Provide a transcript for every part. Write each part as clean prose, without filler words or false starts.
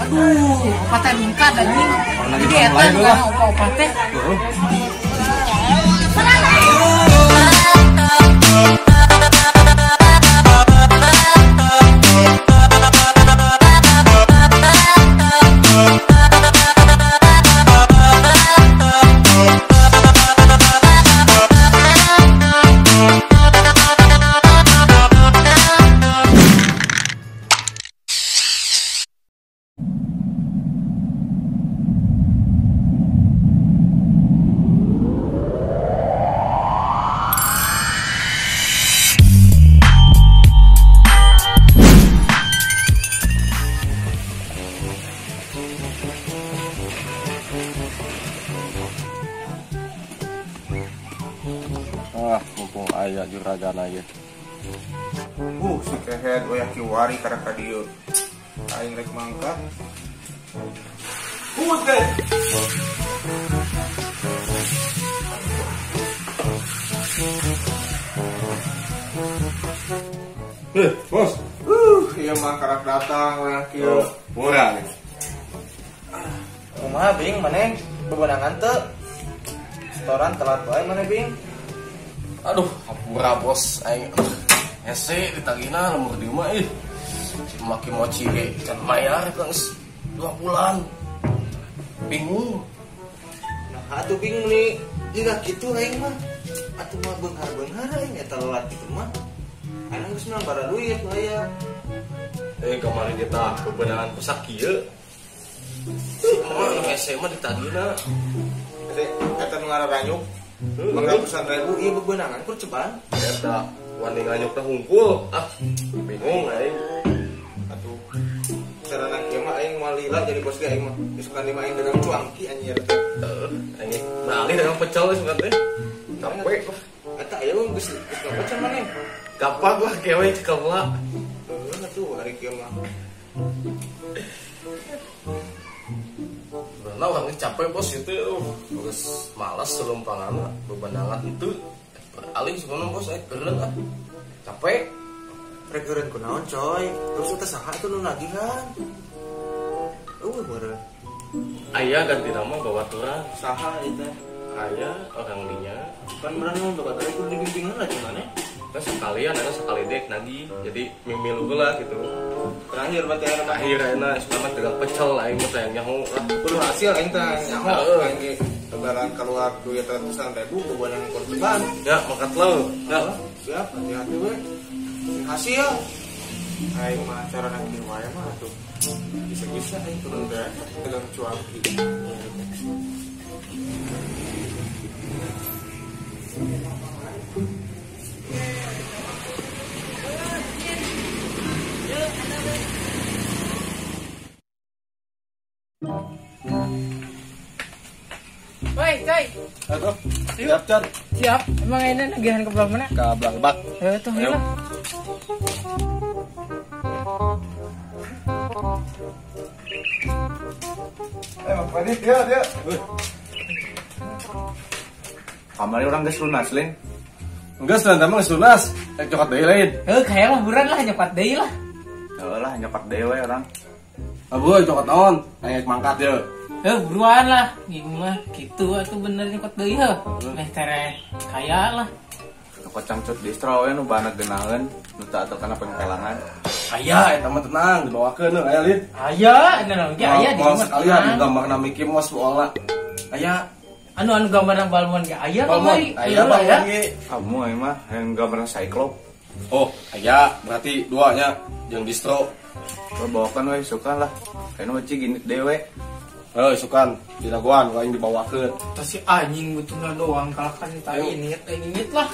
Aduh, opat teh mingkat anjing. Jadi eta bukan opat teh. Ah, mumpung aya juragan aja. Si kehed wayah kiwari karek ka dieu. Aing rek mangkat. Teh. Bos. Ieu mah karek datang wayah kieu. Murah nih. Kumaha bing maneh bebenangan teu? Setoran telat wae maneh bing. Aduh, hampura bos, aing hese ditagihna lembur di rumah ih. Si maki mochi ge can mayar geus 2 bulan. Bingung. Nah, atuh bingung nih. Jiga kitu aing mah. Atuh mah beunghar-beunghar aing eta lelat kitu mah. Aing geus menang bara duit aya. Kemarin kita bebenangan kusak kieu. Si emak nu hese mah ditagihna. Eta nu ngararanyuk. Ratusan ribu, iya bebenangan kur ceban. Eta wani nganyukna hungkul. Ah, bingung aing. Atuh. Carana kieu mah aing moal lila jadi bos ge aing mah. Geus kan mah aing dagang cuangki anjir. Heeh, aing beralih dagang pecel geus teh. Capek. Eta aya geus geus ngapecel maneh. Gampang lah kewe cekel lah. Heuh atuh ari kieu mah. Nah, orangnya capek bos itu, terus malas selumpangan, bebanangan itu beralih sebenarnya bos, keren lah, capek. Rek keren kunaon coy, terus kita saha tuh nu nagihan. Meureun. Aya ganti nama babaturan. Saha itu? Aya orang dinya. Kan meureun nu babaturan kudu dibimbingan lah gimana? Kan sekalian, ada sekali dek nagih, jadi mimilu lah gitu. Terakhir berarti ayeuna terakhir ayeuna selamat dagang pecel aing mah teh nyaho lah. Kudu hasil aing teh nyaho aing ge lebaran keluar duit ratusan ribu bebanan korban. Ya, mangkat lo. Ya, siap hati-hati we. Sing hasil. Aing mah carana kieu wae mah atuh. Bisa-bisa aing turun teh dagang cuangki. Woi, coy. Aduh, siap, Chan. Siap. Emang ini nagihan ke belah mana? Ke belah lebak. Tuh, ayo. Bang Fadit, dia. Kamari orang geus lunas, Lin. Geus lah, emang geus lunas. Coklat deui lain. Kayak lah buran lah nyokat deui lah. Heeh lah, nyokat deui we orang. Abuh, coklat naon? Naik mangkat ye. Buruan lah, bingung mah gitu atuh bener nyokot deui heuh. Meh tere kaya lah. Nyokot cangcut distro we nu bana geunaheun, nu teu atuh kana pengpelangan. Aya eta mah tenang, dibawakeun heuh aya lin. Aya, eta naon ge aya di imah. Sekalian gambarna Mickey Mouse bola. Aya anu gambarna Balmon ge aya kamari. Aya Balmon ge. Kamu aing mah yang gambarna Cyclops. Oh, aya berarti duanya jeung distro. Bawakan we suka lah. Kayaknya mah cig ini dewe. Sukan dilaguan aing dibawakeun. Tah si anjing butuhna doang kalahkan kita init lah.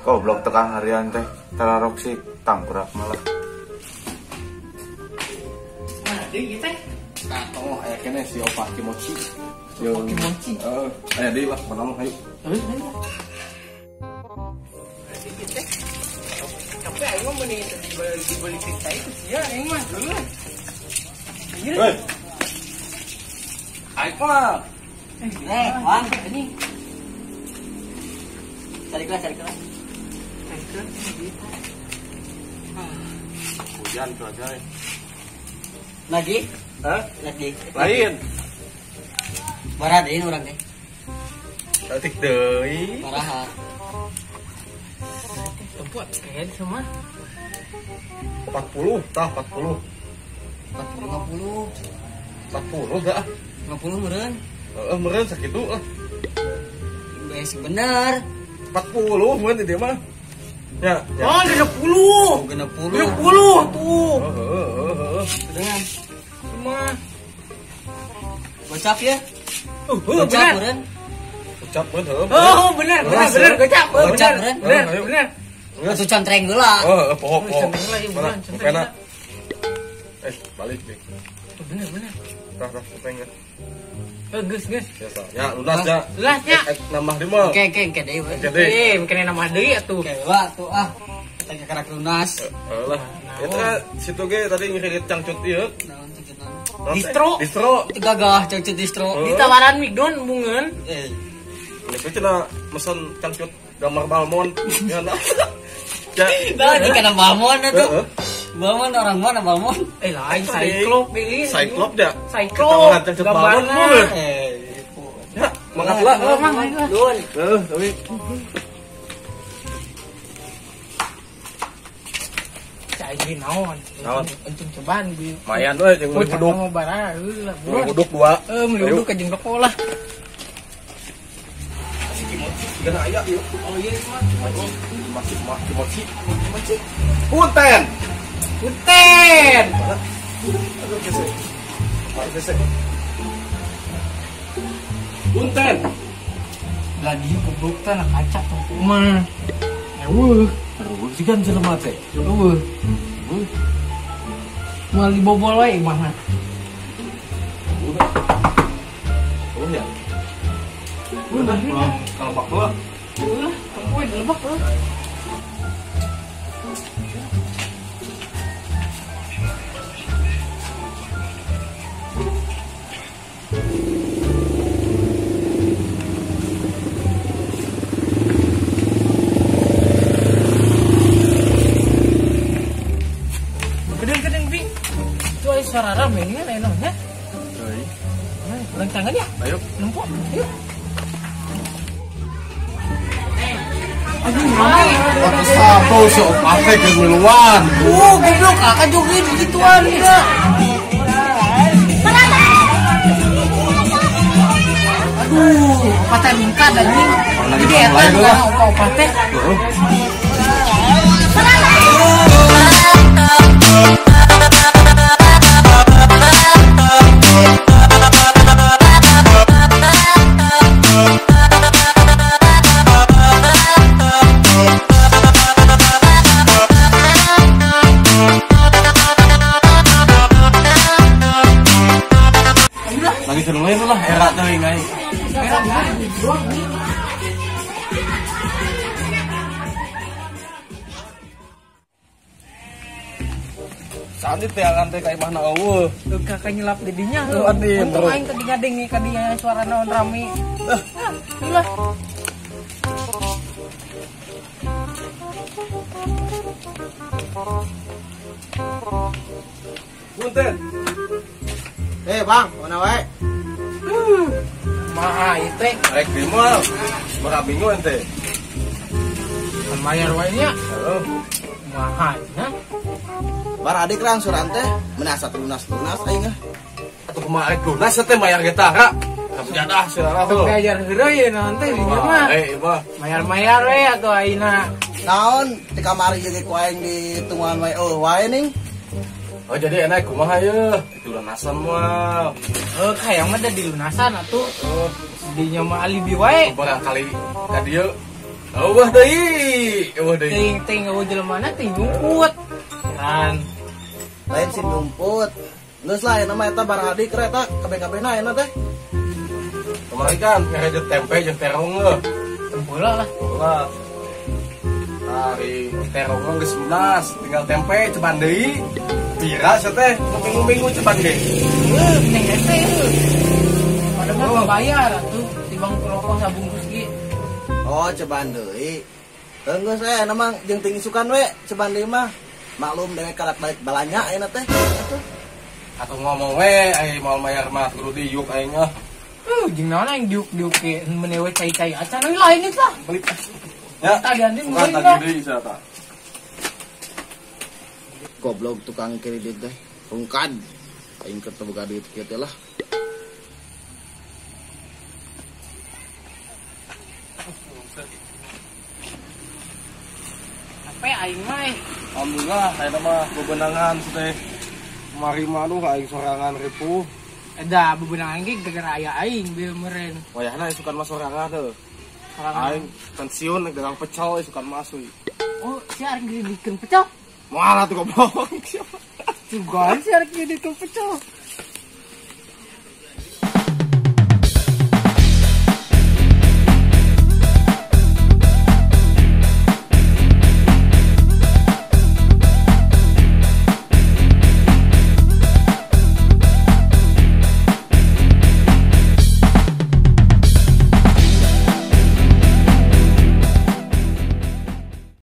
Goblok tekang harian teh, tararok sih tangkurak malah. Nah, deui ieu teh. Nah, tong aya keneh si Opa Kimochi. Opa Kimochi. Heeh, aya deui lah pokona mah hayu. Hayu. Ieu teh. Tapi aing mah mending dibeli kita itu sia aing mah dulu. Hei. Aing mah. Wan, ini. Cari kelas. Hujan tuh aja. Lagi? Hah? Lagi. Lain. Barah deui urang teh. Saeutik deui. Baraha. Tempat kayak semua. 40 tah 40. 40 50. 40 dah. 50 meureun. Heeh, meureun sakitu lah. Geus bener. 40 meureun di dieu mah. Ya, ya. Oh, 60. 60. 60 tuh. Heeh, heeh. Dengan semua. Gocap ya? Gocap meureun. Gocap meureun. Oh, bener, bener, bener, gocap. Gocap meureun. Bener, bener. Atuh contreng heula. Oh, poho, poho. Contreng lah, ieu buruan, contreng. Eh, balik deh. Bener, bener. Tah, tah, contreng ya. Geus, geus. Biasa. Ya, lunas ya. Lunas ya. Nambah deui mah. Oke, oke, oke deui. Oke, deui. Mungkin nambah deui atuh. Oke, wa tuh ah. Kita karak lunas. Heeh lah. Eta situ ge tadi ngirit cangcut ieu. Naon cangcut naon? Distro. Distro. Itu gagah cangcut distro. Ditawaran Migdon bungeun. Eh. Ini cenah mesen cangcut gambar balmon. Ya nah. Nah, di kana balmon atuh. Balmon orang mana balmon? Eh lain Cyclop pilih. Cyclop ya. Cyclop. Gambar balmon. Ya, mangkat lah. Nuhun. Heeh, tapi cai naon. Naon? Untung cobaan bi. Lumayan we jeung meuli uduk. Meuli uduk dua. Heeh, meuli uduk ka jeung rokok lah. Si kimochi gana aya ieu. Oh iya mah kimochi. Kimochi, kimochi. Punten. Punten. Aduh gesek. Gesek. Punten. Lah dia goblok teh na kaca tuh mah. Eueuh. Eueuh sih kan jelema teh. Eueuh. Moal dibobol wae imahna. Eueuh ya. Udah, kalau bak dua. Ulah, tempoe dilebak eueuh. Gedeng-gedeng bi. Itu aya suara rame nya lain nya. Euy. Ulang tangan ya? Ayo. Nempok. Yuk. Aduh, rame. Waktu sabo sok pate ke miluan. Oh, goblok kakak joget gituan ya. Aduh, patah mingkat anjing. Jadi eta opa-opa teh. Lagi seru lah, era teuing aing. Era Saat itu yang teh ka imahna eueuh. Kakak nyelap di dinya. Untung aing tadi ngadenge ka dinya suara naon rame. Ah, ilah. Punten. Eh, Bang, mana wae? Maha ieu teh. Rek di mah. Maka bingung ente. Mayar wae nya. Heeh. Maha nya. Bar adik langsuran teh menasa lunas-lunas aing ah. Atuh kumaha rek lunas teh mayar ge tara. Kapujadah sirah Tuh gajar heureuy ye naon teh di dieu mah. Eh, mah. Mayar-mayar we atuh ayeuna. Naon di kamari jeung ku aing di tungguan wae eueuh wae ning. Oh jadi enak kumaha ye? Itu lunasan mah. Eh hayang mah da dilunasan atuh. Dinya mah alibi wae. Barangkali ka dieu. Eueuh deui, eueuh deui. Ting-ting eueuh jelemana teh nyumput. Kan lain sin nyumput. Geus lah ayeuna mah eta baradik re eta kabeh-kabehna ayeuna teh. Kemarin kan ngerejet tempe jeung terong heuh. Tempola lah. Bola. Ari terong mah geus lunas, tinggal tempe ceban deui. Pira sia teh, minggu-minggu ceban deui. Heuh, neng hese heuh. Padahal mah bayar atuh tibang rokok sabungkus ge. Oh, ceban deui. Geus we ayeuna mah jeung ting isukan we ceban deui mah. Maklum dewek karak balik balanya ayeuna teh. Atuh. Atuh ngomong we aing moal mayar mah kudu diuk aing ah. Jeung naon aing diuk-diuk ke menewe cai-cai acan euy lain itu lah. Balik. Ya, tagihan deui bukan tagih deui sia ta. Goblok tukang kredit teh. Rungkad. Aing keur teu boga duit kieu teh lah. Capek aing mah. Alhamdulillah ayeuna mah bebenangan teh. Mari mah aduh aing sorangan ripuh. Ada bebenangan ge gara-gara aya aing bieu meureun. Wayahna isukan mah sorangan heuh. Aing pensiun dagang pecel isukan mah asuy. Oh, si arek ngeukeun pecel? Moal atuh goblok. Sugan si arek ngeukeun pecel.